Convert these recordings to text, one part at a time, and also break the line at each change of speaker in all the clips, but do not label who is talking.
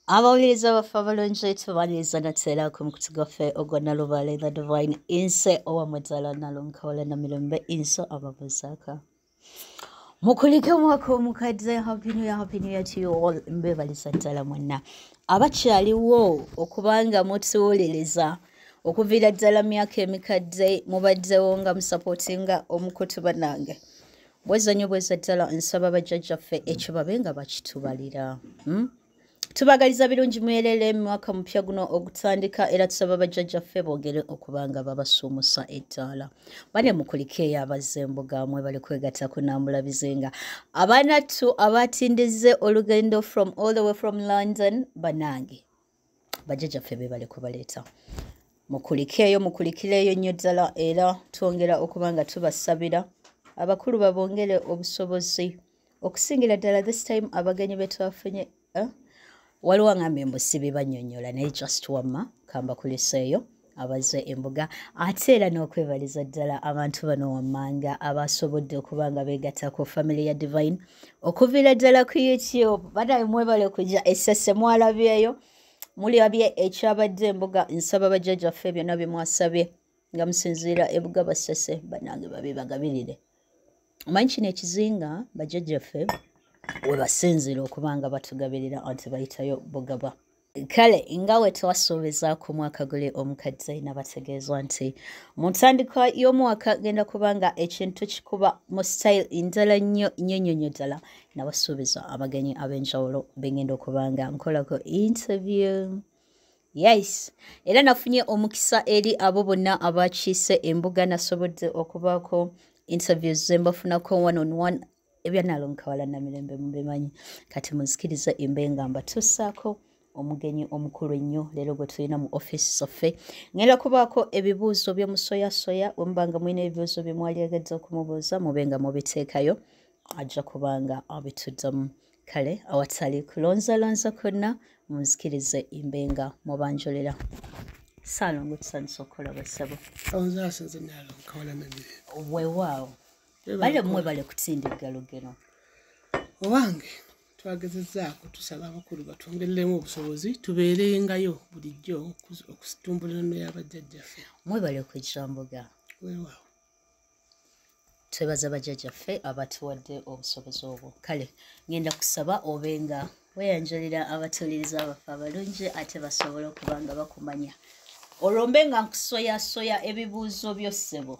Abawuliriza baffe abalungi, tubaniriza nateera ku mukutu gwaffe ogwa Nalubale The Divine Inse, owammwe ddala Nalongo Namirembe Inso ababuzaaka. Mukulike omwaka omukadde. Happy New Year, happy New Year to you all. Mbebaliza ddala mwenna abakyaliwo okubanga mutuwuliriza okuviira ddala myaka emikadde, mubaddewo nga musupportinga omukutu. Bannange, bweza nnyo, bweza ddala. Nsaba bajjajjaffe ekyo babe nga bakitubalira, Tubagaliza birungi mwerere mu mwaka mupya guno ogutandika, era tusaba bajjajjaffe boogere okuba nga babasuumusa ettaala. Bane mukulikeeyo abazze embuga, mwe bali kwegatta ku Nambula Bizinga, abanattu abatindize olugendo from all the way from London. Bannange, bajjajjaffe be bali kubaleeta. Mukulikeeyo, mukulikireeyo nnyo ddala, era twongera okuba nga tubasabira abakulu babongere obusobozi, okusingira ddala this time abagenyi be twafunye, eh? Waliwo angambye mbu si bibannyonnyola, naye just wamma kambakuliseeyo abazze embuga, ate era n'okwebaliza ddala abantu bano wammanga abasobodde okuba nga beegatta ku family ya Divine okuviira ddala ku YouTube. Banaye, mwebale kujja. Essese mwalabyeyo, mulabye ekyabadde embuga. Nsaba bajjajjaffe byonna bye mwasabye nga musinziira ebuga Basese, bannange babe bagabirire. Omanyi kino ekizinga bajjajjaffe we basinziira okuba nga batugabirira, anti bayitayo bugaba. Kale nga we twasuubiza ku mwaka guli omukadde, nabategeezwa nti mu ntandikwa y'omwaka genda kuba nga ekintu kikuba mu style ndala nnyo nnyo nnyo nnyo ddala. Nabasuubiza abagenyi ab'enjawulo bengenda okuba nga nkolako interview. Yes, era nafunye omukisa eri abo bonna abakiise embuga, nasobodde okubaako interviews zembafunako one on one. Ebya Nalongo Kawala Namirembe mubimanyi. Kati munzikirize embe nga mbatuusaako omugenyi omukulu ennyo leero gwe tulina mu ofiisi zaffe. Ngenda kubaako ebibuuzo by'omusoyasoya. Bwe muba nga mulina ebibuuzo bye mwalyagadde okumubuuza, mube nga mubiteekayo, ajja kubanga abituddamu. Kale awatali kulonzalonza kwonna, munzikirize embe nga mubanjulira. Saalongo, tusanyusa okukulaba, ssebo.
Onzasinze, Nalongo Kawala Namirembe.
Weewaawo, bale mmwe bale kutindigga lugero.
Owange, twagezezzaako, tusaba abakulu batwongereremu obusobozi tubeerengayo bulijjo okutumbula ennono y'abajjajjaffe.
Mwebale kujja mbuga.
Weewaawo.
Twebaza bajjajjaffe abatuwadde obusobozi obwo. Kale ngenda kusaba obe nga weeyanjulira abatuuliriza baffe abalungi, ate basobole okuba nga bakumanya, olwo mbe nga nkusoyasoya ebibuuzo byo, ssebo.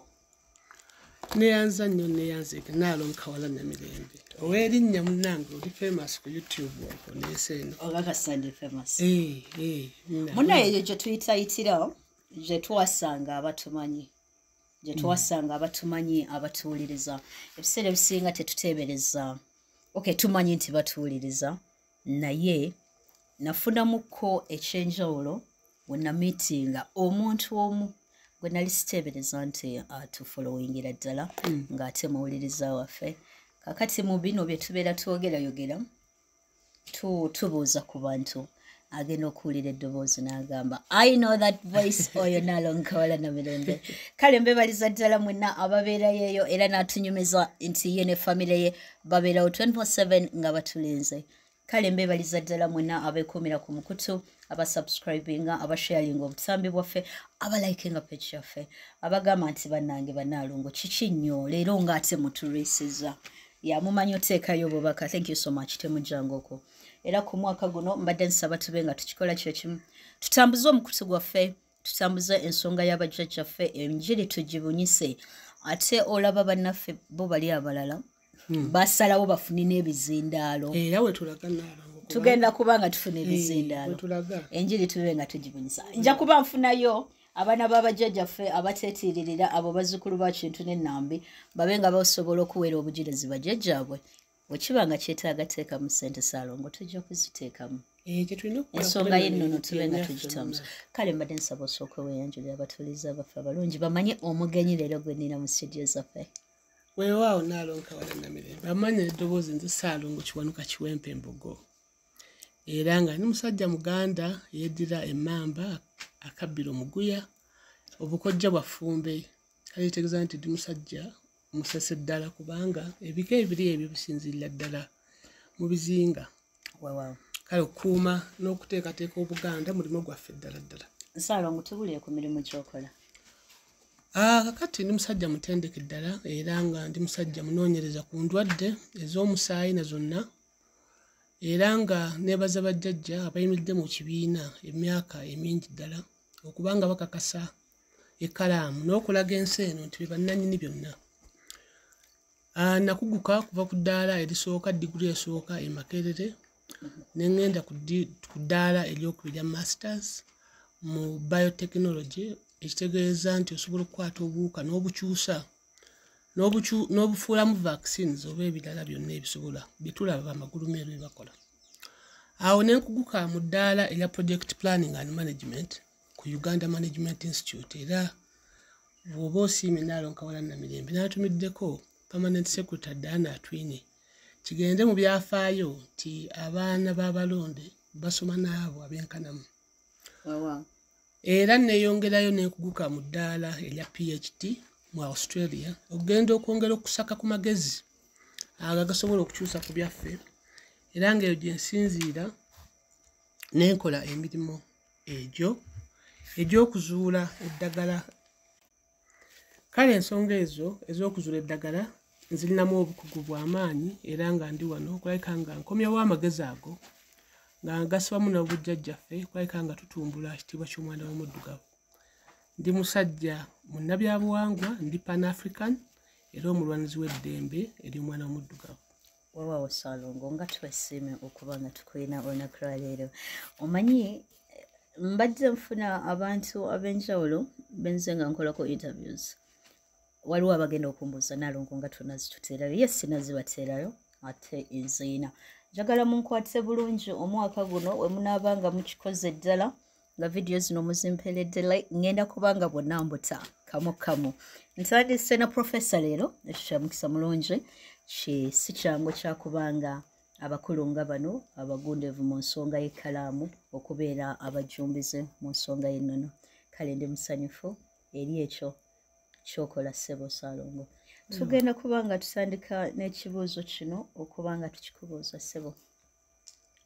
Neyanza nnyo, neyanzeeke. Naalongo Kawala Namirembe, ow'erinnya munnange oli famous ku YouTube okwo n'ensi eno.
Okakasa ndi famous?
Eh,
Munaye, eyo gye tuyitayitira, gye twasanga abatumanyi, gye twasanga abatumanyi abatuwuliriza. Ebiseera ebisinga tetuteebereza, okay, tumanyi nti batuwuliriza, naye nafunamukko ekyenjawulo we namiitinga omuntu omu gwe nali siteebereza nti atufollowingira ddala ng'ate muwuliriza waffe. Kakati mu bino bye tubeera twogerayogera, tubuuza ku bantu, agenda okuwulira eddoboozi n'agamba, "I know that voice, oyo Nalongo Kawala Namirembe." Kale mbebaliza ddala mwenna ababeerayo eyo, era n'atunyumiza nti ye ne famire ye babeerawo 24/7 nga batulinze. Kale mbebaliza ddala mwenna abeekuumira ku mukutu, abasubscribinga, abasharinga obutambi bwaffe, abalikinga page yaffe, abagamba nti bannange bannaalongo, kiki nnyo leero ng'ate mutulwisiza yamumanyi oteekayo obubaka. Thank you so much, temujjanga okwo. Era ku mwaka guno mbadde nsaba tube nga tukikola kyekimu, tutambuze omukutu gwaffe, tutambuze ensonga y'abajjajjaffe, enjiri tugibunyise. Ate olaba bannaffe bo bali abalala basalawo bafune n'ebizindaalo.
Era wetulaga, Naalongo.
Tugenda kuba nga tufuna ebizindaalo.
Wetulaga.
Enjiri tube nga tugibunyisa. Nja kuba nfunayo abaana b'abajjajjaffe abateetiiririra, abo bazzukulu ba Kintu n'Ennambi, babe nga basobola okuweera obujulizi bajjajjaabwe. Bwe kiba nga kyetaaga teekamu ssente, Saalongo, tujja kuziteekamu.
Eh, kye tulina okukola.
Ensonga
kubeera
y'ennono tube nga
ennyaffe
tugitambuza.
munnange.
Kale mbadde nsaba osooka weeyanjulira abatuuliza baffe abalungi, bamanye omugenyi leero gwe nnina mu studio zaffe.
Weewaawo, Naalongo Kawala Namirembe. Amanya eddoboozi, nze Saalongo Kiwanuka Kiwempe Embogo, era nga ndi musajja Muganda yeddira emmamba, akabbira omuguya, obukojja bwa Ffumbe. Kale kitegeeza nti ndi musajja musese ddala, kubanga ebika ebiri ebyo bisinziirira ddala mu bizinga.
Weewaawo.
Kale okukuuma n'okuteekateeka Obuganda mulimu gwaffe ddala ddala.
Ssaalongo, tubuulire ku mirimu gy'okola.
Kakati ndi musajja mutendeke ddala, era nga ndi musajja munoonyereza ku ndwadde ez'omusaayi na zonna, era nga neebaza bajjajja abayimiridde mu kibiina emyaka emingi ddala okubanga bakakasa ekkalaamu n'okulaga ensi eno nti be bannannyini byonna. Nakuguka kuva ku ddaala erisooka, diguli esooka e Makerere, ne ŋŋenda ku ddaala eryokubiri lya masters mu biotechnology, ekitegeeza nti osobola okukwata obuwuka n'obukyusa n'obufuulamu vaccines oba ebirala byonna ebisobola bye tulaba amagulumeeru bye bakola. Awo ne nkuguka mu ddaala erya project planning and management ku Uganda Management Institute, era bw'oba osiimye Nnaalongo Kawala Namirembe n'atumiddeko Permanent Secretary Diana Atwine, kigende mu byafaayo nti abaana b'abalonde basoma n'abo ab'enkanamu. Era neeyongerayo n'enkuguka mu ddaala erya PhD mu Australia, okugenda okwongera okusaka ku magezi ago agasobola okukyusa ku byaffe, era ng'eyo gye nsinziira n'enkola emirimu egyo egy'okuzuula eddagala. Kale ensonga ezo ez'okuzuula eddagala nzirinamu obukugu bw'amaanyi, era nga ndi wano okulabika nga nkomyawo amagezi ago nga gasibamu n'obujjajjaffe okulabika nga tutumbula ekitiibwa ky'omwana w'omuddugavu. Ndi musajja munnabyabuwangwa, ndi Pan-African, era omulwanizi w'eddembe ery'omwana w'omuddugavu.
Weewaawo Ssaalongo, nga twesiime okuba nga tukulina olunaku lwa leero. Omanyi mbadde nfuna abantu ab'enjawulo benze nga nkolako interviews, waliwo abagenda okumbuuza, Nnaalongo nga tonazituteerayo. Ye sinazibateerayo, ate nziina njagala munkwate bulungi omwaka guno. We munaaba nga mukikoze ddala nga vidiyo zino muzimperedde, ŋŋenda kubanga bwonna mbuta kamu kamu. Ntandise na profesa leero, ekyo kya mukisa mulungi, si kyangu kyakubanga abakulu nga bano abagundevu mu nsonga y'ekkalaamu okubeera abajjumbize mu nsonga y'ennono. Kale ndi musanyufu eri ekyo kyokola ssebo Ssaalongo. Tugenda kuba nga tutandika n'ekibuuzo kino okuba nga tukikubuuza ssebo.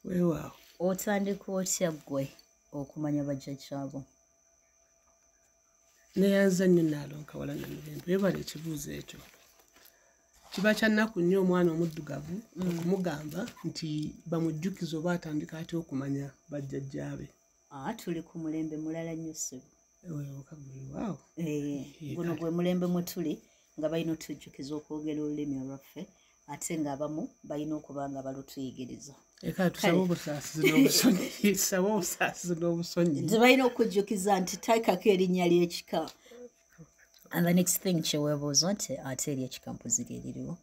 Weewaawo.
Otandika otya ggwe okumanya bajjajjaabo?
Neeyanza nnyo Nnaalongo Kawala Namirembe, weebale ekibuuzo ekyo. Kiba kya nnaku nnyo omwana omuddugavu okumugamba nti bamujjukize oba atandika atya okumanya bajjajjaabe.
Tuli ku mulembe mulala nnyo ssebo.
Weewaawo.
Guno gwe mulembe mwe tuli nga balina otujjukiza okwogera olulimi olwaffe, ate ng'abamu balina okuba nga balutuyigiriza.
Eka tusabe obusaasizi n'obusonyi, tusabe obusaasizi n'obusonyi.
Nti balina okujjukiza nti teekako erinnya ly'ekika. And the next thing kyeweebuuza nti ate ery'ekika mpozi lye liriwo.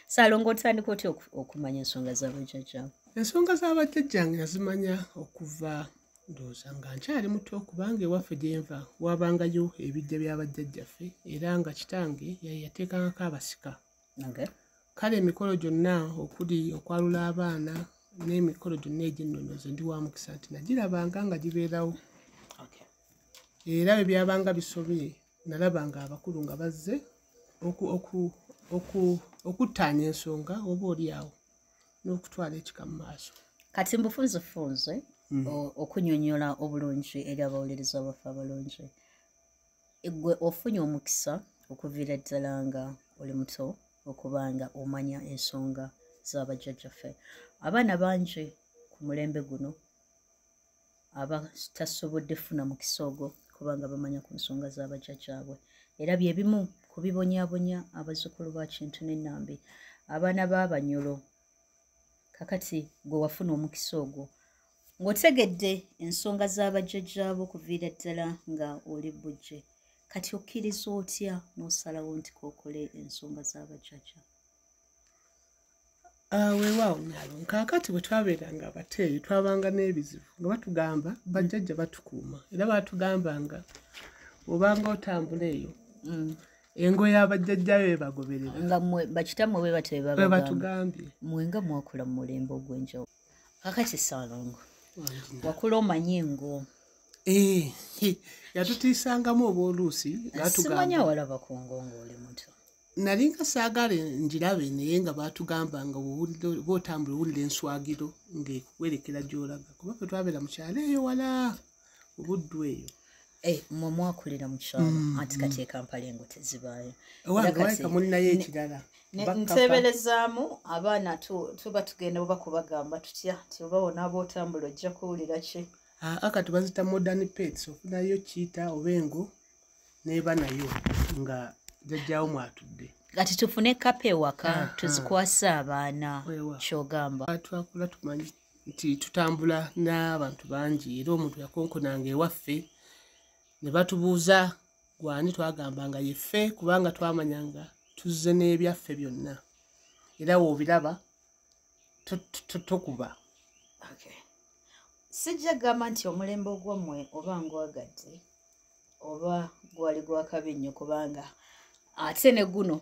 Ssaalongo, otandika otya okumanya ensonga z'abajjajjaabo?
Ensonga z'abajjajjange nazimanya okuva ndowooza nga nkyali muto, kubanga ewaffe gye nva wabangayo ebijja by'abajjajjaffe, era nga kitange yateekangako abasika. Kale emikolo gyonna okuli okwalula abaana n'emikolo gyonna egy'ennono nze ndi wa mukisa nti nagirabanga nga gibeerawo. Era bwe byabanga bisobye nalabanga abakulu nga bazze okuttaanya ensonga oba oli awo n'okutwala ekika mu maaso.
Kati mbufunzefunze okunyonnyola obulungi eri abawuliriza baffe abalungi. Ggwe ofunye omukisa okuviira ddala nga oli muto okubanga omanya ensonga z'abajjajjaffe. Abaana bangi ku mulembe guno abatasobodde funa mukisa ogwo kubanga bamanya ku nsonga z'abajjajjaabwe, era bye bimu ku bibonyaabonya abazzukulu ba Kintu n'Ennambi, abaana b'Abanyolo. Kakati gwe wafuna omukisa ogwo ng'otegedde ensonga z'abajjajjaabo okuviira ddala nga oli bujje, kati okkiriza otya n'osalawo nti kookole ensonga z'abajjajja?
Weewaawo Nnaalongo, kaakati bwe twabeeranga abateeyi twabanga n'ebizibu nga batugamba bajjajja batukuuma, era baatugambanga obanga otambula eyo engo y'abajjajjaayo ebagoberera.
Nga mmwe bakitammwe bwe batyo bwe
Bwe
babagamba.
batugambye.
Mmwe nga mwakula mu mulembe ogw'enjawulo. Kaakati Ssaalongo, wakula omanyi engo?
Yatutiisangamu obw'oluusi ng'atugamba.
Simanya walaba ku ngo ng'oli muto.
Nali nga saagala njirabe, naye nga baatugamba nga bw'otambula owulira enswagiro ng'ekuwerekera gy'olaga, kuba ffe twabeera mu kyalo eyo wala mu Buddu eyo.
Mmwe mwakulira mu kyalo, anti kati e Kampala engo tezibaayo.
Owange waleka mulinayo ekirala.
Nteeberezaamu abaana tuba tugenda oba kubagamba tutya nti oba wonaaba otambula ojja kuwulira ki?
Kati bazita modern pets, ofunayo cheetah oba engo n'eba nayo nga jjajjaawo mwatudde.
Kati tufune kapa ewaka tuzikwase abaana, kyogamba.
Twakula tumanyi nti tutambula n'abantu bangi, era omuntu yakonkonanga ewaffe ne batubuuza gwani, twagambanga yeffe, kubanga twamanyanga tuzze n'ebyaffe byonna, era w'obiraba tokuba.
Sijja kugamba nti omulembe ogwammwe oba ngwagadde oba gwali gwakabi nnyo, kubanga ate ne guno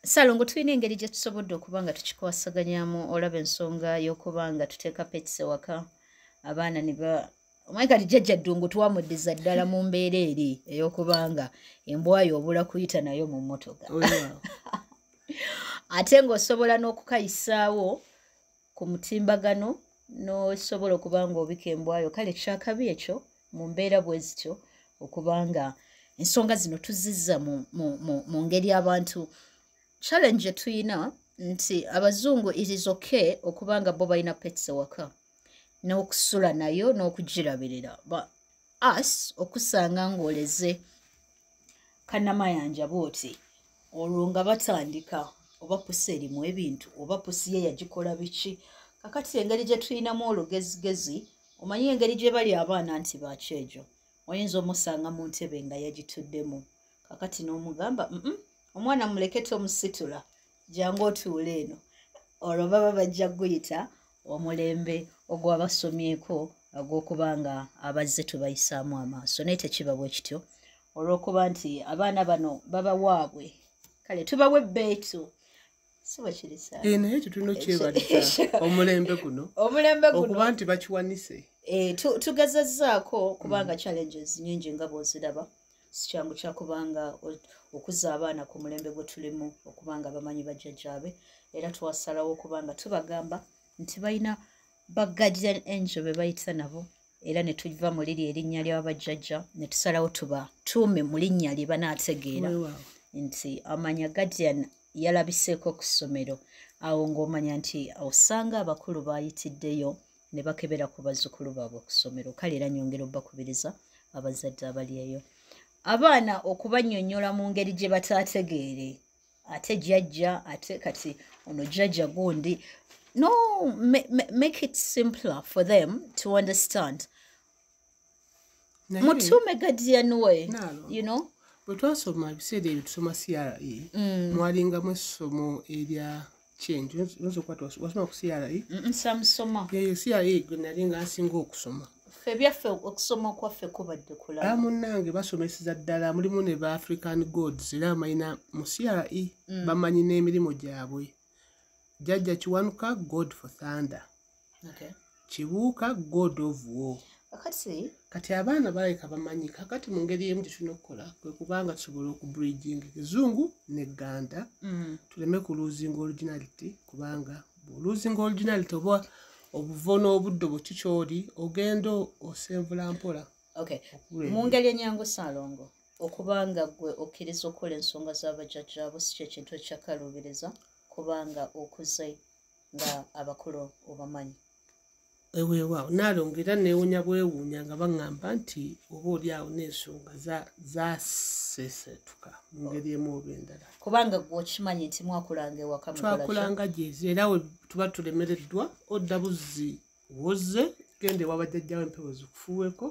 Ssalongo tulina engeri gye tusobodde okuba nga tukikwasaganyamu. Olaba ensonga y'okuba nga tuteeka pets ewaka, abaana ne ba omanyi kati jjajja Ddungu twamuddiza ddala mu mbeera eri ey'okuba nga embwa yo obula kuyita nayo mu mmotoka, ate ng'osobola n'okukayisaawo ku mutimbagano n'osobola okuba ng'obika embwa yo. Kale kyakabi ekyo mu mbeera bwe zityo, okubanga ensonga zino tuzizza mu ngeri abantu. Challenge tuyina nti abazungu it is okay okubanga bo balina pets ewaka n'okusula nayo n'okugirabirira, but us okusanga ng'oleze kannamayanja bw'oti, olwo nga batandika oba pusi erimu ebintu oba pusi ye yagikola biki. Kakati engeri gye tulinamu olugezigezi, omanyi engeri gye bali abaana nti bakyejo, oyinza omusanga mu ntebe nga yagituddemu, kakati n'omugamba omwana muleke tomusitula, jangu otuule eno. Olwo baba bajja kuguyita omulembe ogwabasomyeko ogw'okubanga abazze tubayisaamu amaaso, naye tekiba bwe kityo, olw'okuba nti abaana bano baba waabwe. Kale tubawe ebbeetu, si bwe kiri?
Naye ekyo tulina okyebaliza omulembe guno,
omulembe guno
okuba nti bakiwanise.
Tugezezzaako kubanga challenges nyingi nga bw'oziraba, si kyangu kyakubanga okuza abaana ku mulembe gwe tulimu okubanga bamanyi bajjajjaabe, era twasalawo okubanga tubagamba nti balina ba guardian angel be bayita nabo, era ne tuva mu liri erinnya ly'abajjajja ne tusalawo tubatuume mu linnya lye banaategeera, nti amanya guardian yalabiseeko ku ssomero, awo ng'omanya nti osanga abakulu baayitiddeyo ne bakebera ku bazzukulu baabwe ku ssomero. Kale era nyongera obbakubiriza abazadde abali eyo abaana okubannyonnyola mu ngeri gye bataategeere, ate jjajja ate kati ono jjajja gundi. No, make it simpler for them to understand. Mutuume guardian we, you know.
Bwe twasoma ebiseera ebyo tusoma CRE, mwalingamu essomo erya change. Oyinza okuba wasoma ku CRE?
Nsamusoma.
Eyo CRE gwe nali nga nsinga okusoma.
Ffe byaffe okusoma kwaffe kubadde kulala.
Munnange basomeseza ddala, mulimu ne ba African gods, era bamalina mu CRE, bamanyi n'emirimu gyabwe. Jjajja Kiwanuka, god for thunder. Kibuuka, god of war. Kati abaana balabika bamanyi. Kakati mu ngeri emu gye tulina okukola kwe kubanga tusobola okubridginga Ekizungu n'Egganda, tuleme kuluzinga originality, kubanga bw'oluzinga originality oba obuvo n'obuddo buki ky'oli ogenda osenvula mpola.
Mu ngeri ennyangu Ssalongo, okubanga ggwe okkiriza okukola ensonga z'abajjajjaabo si kye kintu ekyakaluubiriza, kubanga okuze nga abakulu obamanyi.
Weewaawo Naalongo, era neewuunya bwewuunya nga baŋŋamba nti oba oli awo n'ensonga zaaseeseetuka mu ngeri emu oba endala.
Kubanga ggwe okimanyi nti mwakulanga ewaka.
Twakulanga gyezi, era we tuba tulemereddwa odda buzzi wozze, genda ewa bajjajjawo empewo zikufuuweko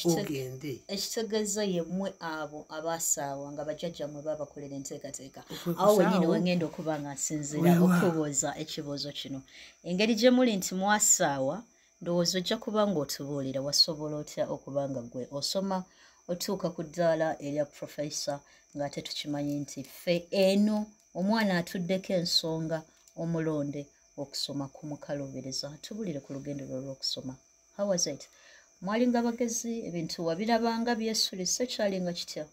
ogende.
Ekitegeeza yemmwe abo abaasaawa nga bajjajjammwe babakolera enteekateeka. Awo wennyini wengenda okuba nga nsinziira okubuuza ekibuuzo kino. Engeri gye muli nti mwasaawa, ndowooza ojja kuba ng'otubuulira wasobola otya okuba nga ggwe osoma otuuka ku ddaala erya professor, ng'ate tukimanyi nti ffe eno omwana atuddeko ensonga omulonde okusoma kumukaluubiriza. Tubuulire ku lugendo lwo olw'okusoma. How was it? Mwalinga bagezi, ebintu wabirabanga byesulise, kyalinga kitya?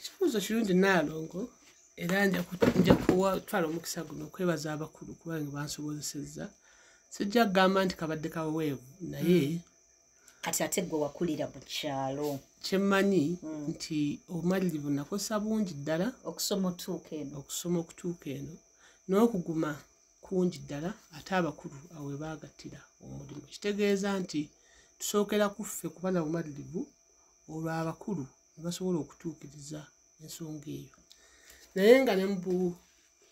Ekibuuzo kirungi Nnaalongo, era nja kutwala omukisa guno okwebaza abakulu kubanga bansobozesezza. Sijja kugamba nti kabadde kaweweevu, naye
kati ate gwe wakulira mu kyalo.
Kyemmanyi nti obumalirivu nakozesa bungi ddala
okusoma otuuka eno,
okusoma okutuuka eno n'okuguma kungi ddala, ate abakulu awo we baagattira omulimu. Kitegeeza nti tusookera ku ffe kuba na bumalirivu, olwo abakulu ne basobola okutuukiriza ensonga eyo. Naye nga ne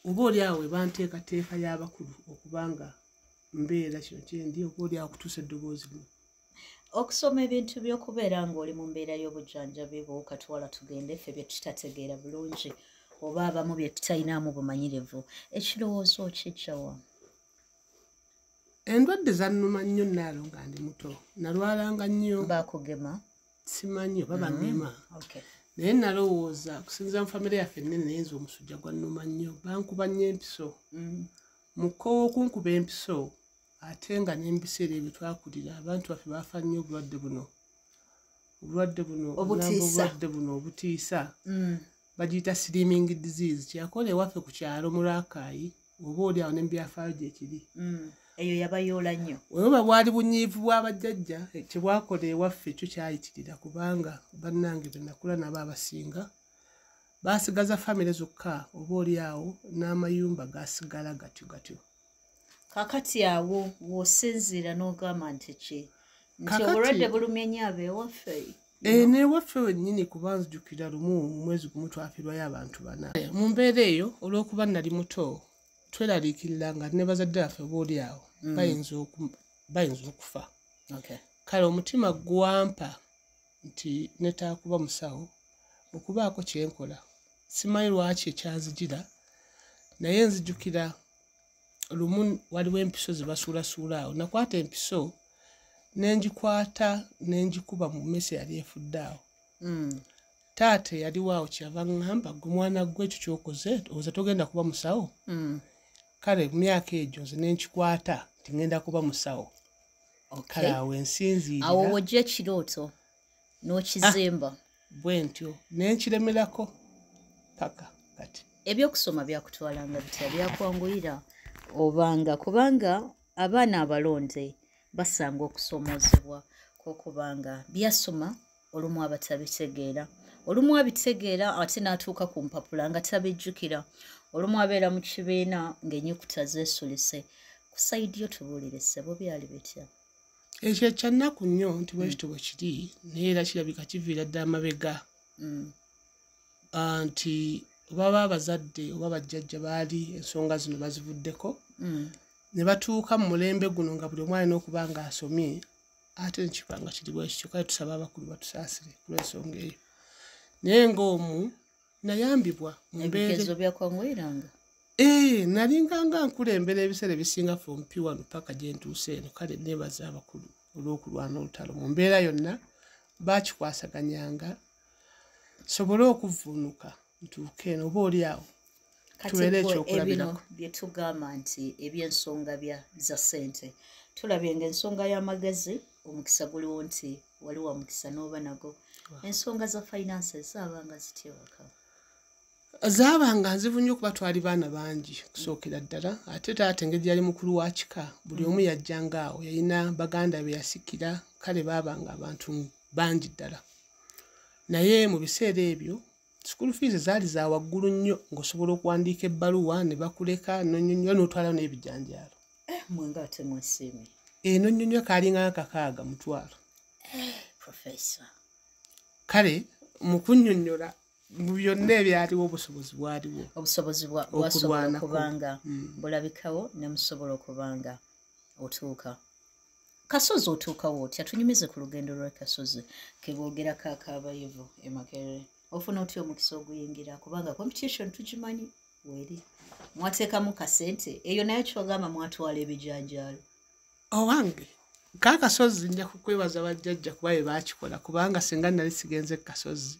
oba oli awo we banteekateeka y'abakulu okubanga mbeera kino kyendi, oba oli awo okutuusa eddoboozi lino.
Okusoma ebintu by'okubeera ng'oli mu mbeera y'obujjanjabi bw'okatwala tugende ffe bye tutategeera bulungi oba abamu bye tutalinaamu bumanyirivu, ekirowoozo okijjawa?
Endwadde zannuma nnyo Nnaalo nga ndi muto, nalwalanga nnyo.
Baakugema?
Simanyi oba bangema, naye nalowooza okusinziira mu famire yaffe ennene, naye nze omusujja gwannuma nnyo, bankuba nnyo empiso. Mu kkowa okunkuba empiso, ate nga n'ebiseera ebyo twakulira abantu baffe baafa nnyo obulwadde buno, obulwadde buno obutiisa, bagiyita slimming disease. Kyeyakola ewaffe ku kyalo mu Rakai, oba oli awo n'ebyafaayo gye kiri.
Eyo yabayoola nnyo.
Oba bwali bunyiivu bw'abajjajja, kye bwakola ewaffe kyo kyayitirira, kubanga bannange be nakula nabo abasinga baasigaza famire zokka, oba oli awo n'amayumba gaasigala gatyo gatyo.
Kaakati awo w'osinziira n'ogamba nti ki? Nti obulwadde bulumye nnyo ab'ewaffe?
N'ewaffe wennyini, kuba nzijukira lumu mu mwezi gumu twafiirwayo abantu 4. Mu mbeera eyo olw'okuba nali muto, tweraliikirira nga ne bazadde baffe oba oli awo bayinza okufa. Kale omutima gwampa nti netaakuba musawo okubaako kye nkola. Simanyi lwaki ekyanzijira, naye nzijukira lumu waliwo empiso ze basuulasuula awo. Nakwata empiso ne ngikwata ne ngikuba mu mmese yali efudde awo. Taata yaliwo awo kyava ŋŋamba, gwe mwana gwe ekyo ky'okoze oza togenda kuba musawo? Kale mu myaka egyo nze ne nkikwata nti ŋŋenda kuba musawo. Kale awo ensinziirira.
Awo w'ojja ekirooto n'okizimba.
Bwe ntyo ne nkiremerako paka kati.
Ebyokusoma byakutwalanga bitya, byakwanguyira obanga? Kubanga abaana abalonde basanga okusoomoozebwa kw'okubanga byasoma olumu abatabitegeera, olumu abitegeera ate n'atuuka ku mpapula nga tabijjukira, olumu abeera mu kibiina ng'ennyukuta zeesulise. Ku sayidi yo tubuulire ssebo, byali bitya?
Ekyo ekyannaku nnyo nti bwe kityo bwe kiri, naye era kirabika kiviira ddala mabega nti baba abazadde oba bajjajja baali ensonga zino bazivuddeko, ne batuuka mu mulembe guno nga buli omu alina okuba ng'asomye, ate nekiba nga kiri bwe kityo. Kale tusaba abakulu batusaasire ku lw'ensonga eyo. Naye ng'omu nayambibwa mu mbeera.
Ebigezo byakwanguyiranga?
Nalinganga nkulembera ebiseera ebisinga from P1 paka gye ntuuse eno. Kale neebaza abakulu olw'okulwana olutalo mu mbeera yonna, baakikwasaganyanga nsobole okuvvuunuka ntuuke eno, oba oli awo tubeere ekyokulabirako.
Bye tugamba nti eby'ensonga bya za ssente, tulabye ng'ensonga y'amagezi omukisa guliwo nti wali wa mukisa n'oba nago. Ensonga za finances zaabanga zitya waka?
Zaabanga nzibu nnyo kuba twali baana bangi kusookera ddala, ate taata engeri yali mukulu wa kika, buli omu yajjanga awo, yalina baganda be yasikira, kale baabanga abantu bangi ddala. Naye mu biseera ebyo school fees zaali za waggulu nnyo, ng'osobola okuwandiika ebbaluwa ne bakuleka n'onnyonnyola n'otwalayo n'ebijanjaalo.
Mwe nga ate mwesiimye.
N'onnyonnyola kaalinga 6 mutwalo.
Professor.
Kale mu kunnyonnyola mu byonna ebyaliwo obusobozi bwaliwo.
Obusobozi bwasobola okubanga bulabikawo ne musobola okubanga otuuka. Kasozi otuukawo otya? Tunyumize ku lugendo lwa Kasozi ke boogerako ak'abayivu e Makerere. Ofuna otya omukisa oguyingira? Kubanga competition tugimanyi weeri. Mwateekamu kasente eyo nayo kyogamba mwatwala ebijanjaalo.
Owange kaakasozi nja kukwebaza bajjajja kuba be baakikola, kubanga singa nali sigenze Kasozi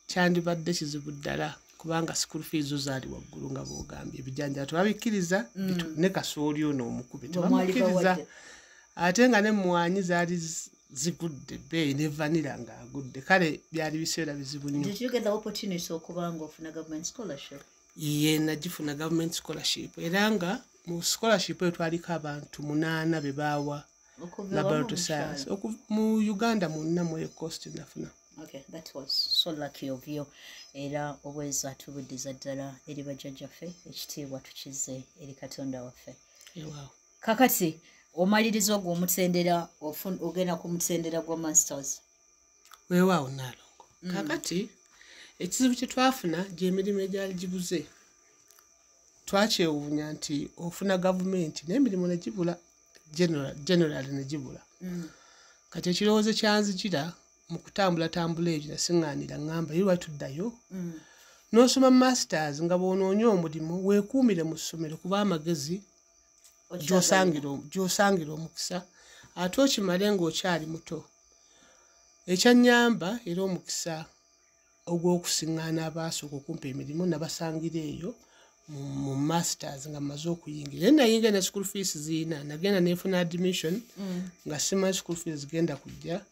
kyandibadde kizibu ddala, kubanga school fees zo zaali waggulu nga bw'ogambye, ebijanjaalo tebabikkiriza, ne kasooli ono omukubi tebamukkiriza, ate nga n'emmwanyi zaali Zigudde ebbeeyi ne vanilla ng'agudde. Kale byali biseera bizibu nnyo.
Did you get the opportunity okuba nga ofuna government scholarship?
Ye, nagifuna government scholarship, era nga mu scholarship eyo twaliko abantu 8 be baawa
Okuva
laboratory
ewamu
science.
omukyala.
Mu Uganda mwonna mu coast nafuna.
Okay, that was so lucky of you. Era obweza tubuddiza ddala eri bajjajjaffe, ekitiibwa tukize eri Katonda waffe.
Ewaawo.
Kakati omaliriza ogwo omutendera, ogenda ku mutendera gwa masters.
Weewaawo Nnaalongo. Kakati ekizibu kye twafuna gy'emirimu egyali gibuze. Twakyewuunya nti ofuna gavumenti n'emirimu ne gibula, generally ne gibula. Kati ekirowoozo kyanzijira mu kutambulatambula ekyo nasiŋŋaanira ŋŋamba ye lwaki tuddayo n'osoma masters nga bw'onoonya omulimu weekuumire mu ssomero kuba amagezi gy'osangira omukisa ate okimale ng'okyali muto. Ekyannyamba era omukisa ogw'okusiŋŋaana abaasooka okumpa emirimu nabasangira eyo mu masters nga mmaze okuyingira. Naye nayingira ne school fees ziina, nagenda nenfuna admission nga simanyi school fees zigenda kujja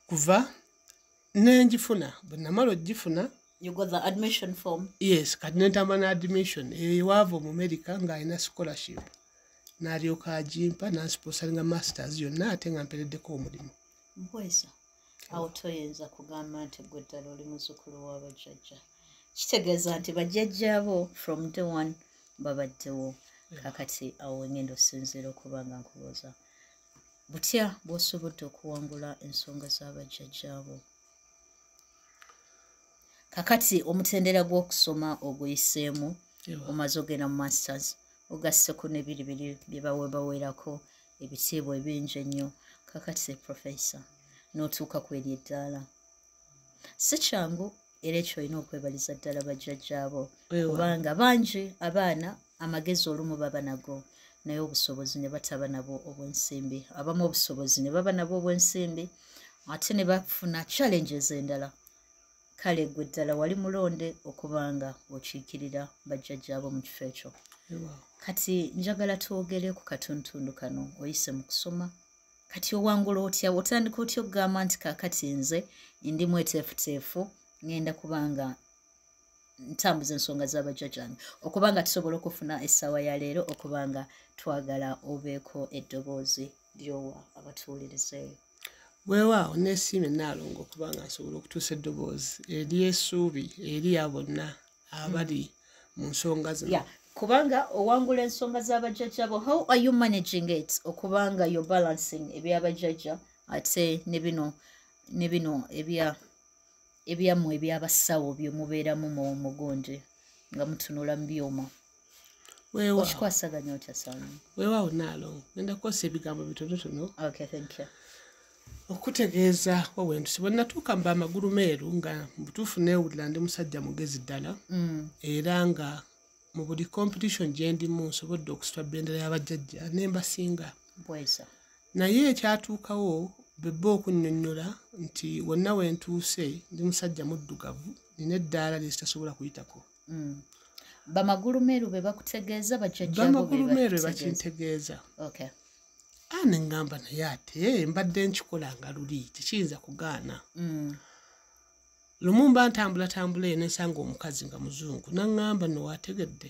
kuva nenjifuna. Bwe namala ogifuna,
You got the admission form?
Yes, kati nentambula ne admission ewaava mu America ng'alina scholarship n'alyoka agimpa n'ansponsoringa masters yonna ate nga mpereddeko omulimu.
Mbweza awo toyinza kugamba nti gwe ddala oli muzzukulu w'abajjajja. Kitegeeza nti bajjajjaabo from day one babaddewo. Kakati awo wengenda osinziira okuba nga nkubuuza butya bw'osobodde okuwangula ensonga z'abajjajjaabo. Kakati omutendera gw'okusoma oguyiseemu, omaze ogenda mu masters, ogasseko n'ebiri biri bye bawerako ebitiibwa ebingi ennyo. Kakati professor n'otuuka ku eri eddaala. Si kyangu, era ekyo olina okwebaliza ddala bajjajjaabo, kubanga bangi abaana amagezi olumu baba nago naye obusobozi ne bataba nabo obw'ensimbi, abamu obusobozi ne baba nabo obw'ensimbi ate ne bafuna challenges endala. Kale gwe ddala wali mulonde okubanga okiikirira bajjajjaabo mu kifo ekyo. Kati njagala twogere ku katuntundu kano oyise mu kusoma. Kati owangula otya, otandika otya okugamba nti kaakati nze ndi mweteefuteefu ngenda kubanga ntambuza ensonga z'abajjajjange, okubanga tusobola okufuna essaawa ya leero, okubanga twagala obeeko eddoboozi ly'owa abatuwuliriza eyo.
Weewaawo neesiimye Nnaalongo okubanga nsobola okutuusa eddoboozi ery'essuubi eri abo bonna abali mu nsonga zino.
Yeah, kubanga owangula ensonga z'abajjajjabo, how are you managing it okubanga you're balancing ebyabajjajja ate ne bino ebyammwe ebyabasawo bye mubeeramu mu mugundi nga mutunula mu byuma? Okikwasaganya otya Saalongo?
Weewaawo Nnaalongo, ngenda kukozesa ebigambo bitonotono.
Okay, thank you.
Okutegeeza wawentusi bwe natuuka mba amagulu meeru nga mu butuufu neewulira ndi musajja mugezi ddala, era nga mu buli competition gye ndimu nsobodde okusitula bendera y'abajjajja ne mbasinga. Naye ekyatuukawo bwe bba okunnyonnyola nti wonna we ntuuse ndi musajja muddugavu, nina eddaala lye sitasobola kuyitako.
Bamagulu meeru be bakutegeeza, bajjajjaabo be
Bamagulu meeru be
bakutegeeza?
bakintegeeza.
Okay.
Ne ŋŋamba naye ate mbadde nkikola nga luli tekiyinza kugaana. Lumu mba ntambulatambula eyo ne nsanga omukazi nga muzungu n'aŋŋamba nno waategedde.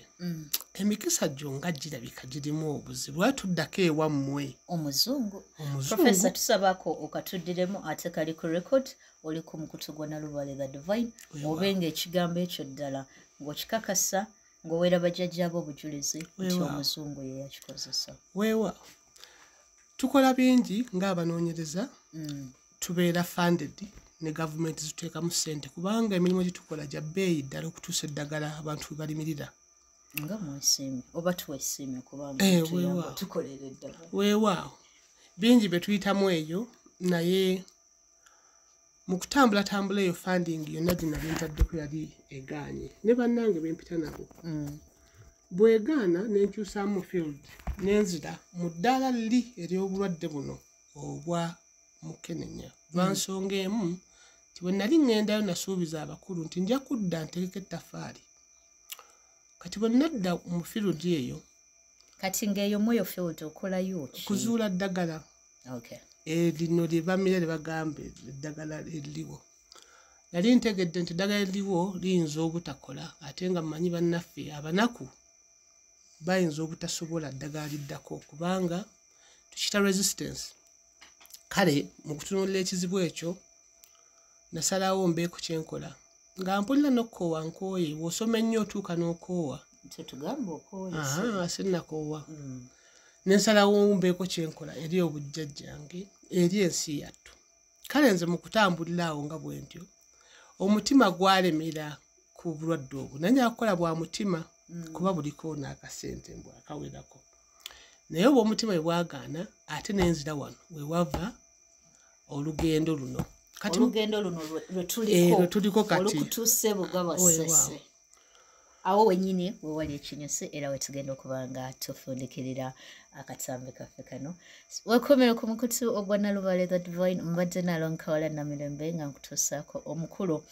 Emikisa gyo nga girabika girimu obuzibu, lwaki tuddako ewammwe?
Omuzungu.
Omuzungu.
Professor, tusabaako okatuddiremu ate kali ku record, oli ku mukutu gwa Nalubale the Divine, obe ng'ekigambo ekyo ddala ng'okikakasa ng'oweera bajjajjaabo obujulizi nti omuzungu ye yakikozesa.
Weewaawo. Tukola bingi ng'abanoonyereza, tubeera funded ne gavumenti zituteekamu ssente kubanga emirimu gye tukola gya bbeeyi ddala okutuusa eddagala abantu we balimirira.
Nga mwesiimye oba twesiimye kubanga tuyamba tukolera eddagala.
Weewaawo. Bingi bye tuyitamu eyo, naye mu kutambulatambula eyo funding yonna gye nali ntaddeko yali egaanye ne bannange be mpita nabo. Bw'egaana ne nkyusaamu mu field ne nzira mu ddaala liri ery'obulwadde buno obwa mukenenya. Lwa nsonga emu nti bwe nali ŋŋendayo nasuubiza abakulu nti nja kudda ntegeke ettaffaali. Kati bwe nadda mu field eyo,
Kati ng'eyo mu eyo field okolayo ki?
Kuzuula ddagala
Okay.
Lino lye bamira lye bagamba eddagala eririwo. Nali ntegedde nti eddagala eririwo liyinza obutakola, ate nga mmanyi bannaffe abanaku bayinza obutasobola ddagala liddako kubanga tukiyita resistance. Kale mu kutunuulira ekizibu ekyo nasalawo mbeeko kye nkola. Nga mpulira n'okkoowa nkooye, bw'osoma ennyo otuuka n'okoowa.
Tetugamba okooye.
Aha, sinnakoowa. Ne nsalawo mbeeko kye nkola eri obujjajjange, eri ensi yattu. Kale nze mu kutambulira awo nga bwe ntyo, omutima gwalemera ku bulwadde obwo. Naye nja kukola bwa mutima kuba buliko n'akasente mbw akawerako. Naye obwo omutima bwe bwagaana, ate ne nzira wano we wava olugendo luno. Kati
olugendo luno lwe tuliko,
lwe tuliko kati.
Olukutuuse Bugaba
Weewaawo.
Ssese. Awo wennyini we wali ekinyusi era we tugenda okuba nga tufundikirira akatambi kaffe kano. Wekomere ku mukutu ogwa Nalubale The Divine, mbadde Nalonkawala Namirembe nga nkutuusaako omukulu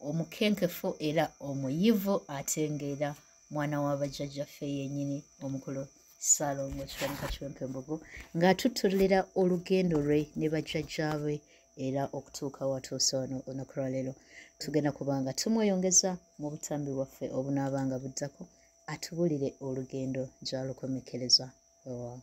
omukenkefu era omuyivu ate ng'era mwana wa bajjajjaffe yennyini omukulu Ssaalongo Kiwanuka Kiwempe Mbogo ng'atutulira olugendo lwe ne bajjajjaabe era okutuuka watuuse wano olunaku lwa leero. Tugenda kuba nga tumweyongeza mu butambi bwaffe obunaabanga buddako atubulire olugendo gy'alukomekkereza. Weewaawo.